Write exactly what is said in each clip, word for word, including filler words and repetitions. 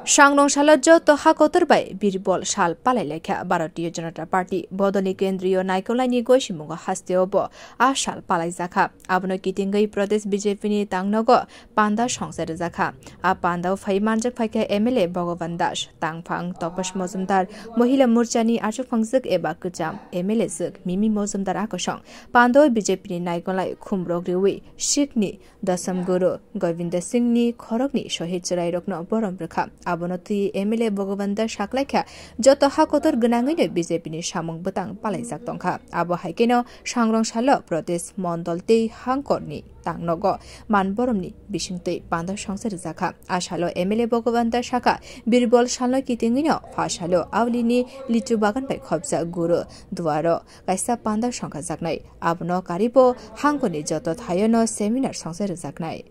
Sangrong salo joto ha kotor bai Birbol sal palai laikha. Bharatiya Janata Party bodolni kendriyo naikolnaini goisimungo hasteo bo a sal palaijakha. Abono kitingwi Pradesh B J P ni tangnogo panda songsa rwjakha. A pandao phai manjak phaikha M L A Bhagavan Das, tangphang Tapash Mojumdar, Mohila Morchani achukphangjak eba kwcham M L A jwk Mimi Mojumdar akosong. Pandao B J P ni naikolnai khumrok riwi Sikh ni Dasam Guru Govinda Singh ni khorokni sohid chwrairokno borom rwkha. Abono twi M L A Bhagavan Das saklaikha, joto ha kotor gwnangwino B J P ni samung bwtang palaijak tongkha. Abo hai kheno Sangrong salo Pradesh Mondol tei Hangkorni tangnogo man boromni bisingtwi panda songsa rwjakha. A salo M L A Bhagavan Das sakha, Birbol salno kitingwino pha salo Aulini lichu bagan bai khopjak Guru Duaro kaisa panda songkhajaknai. Abono karibo Hangkorni joto thaiono seminar songsa rwjaknai.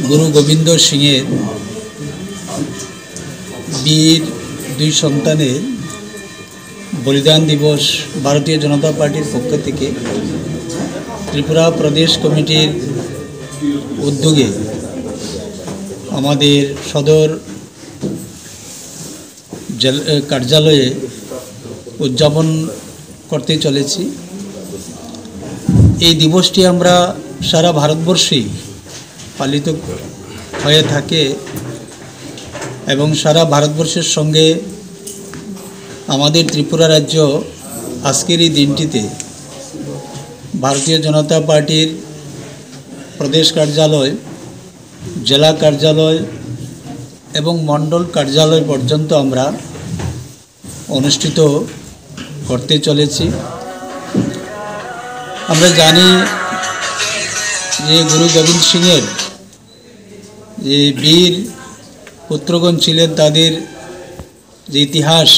Guru গোবিন্দ সিংয়ের বীর দুই সন্তানের বলিদান দিবস ভারতীয় জনতা পার্টির পক্ষ থেকে ত্রিপুরা প্রদেশ কমিটির উদ্যোগে আমাদের সদর জেল-, এ, কার্যালয়ে উদযাপন করতে চলেছি। এই দিবসটি আমরা সারা ভারতবর্ষেই পালিত হয়ে থাকে এবং সারা ভারতবর্ষের সঙ্গে আমাদের ত্রিপুরা রাজ্য আজকের এই দিনটিতে ভারতীয় জনতা পার্টির প্রদেশ কার্যালয়, জেলা কার্যালয় এবং মণ্ডল কার্যালয় পর্যন্ত আমরা অনুষ্ঠিত করতে চলেছি। আমরা জানি যে গুরু গোবিন্দ সিংয়ের যে বীর পুত্রগণ ছিলেন, তাদের যে ইতিহাস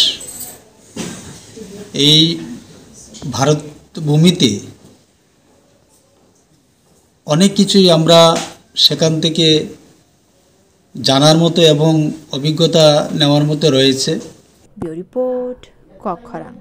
এই ভারত ভূমিতে অনেক কিছুই আমরা সেখান থেকে জানার মতো এবং অভিজ্ঞতা নেওয়ার মতো রয়েছে। Bureau Report, Kokkhorang.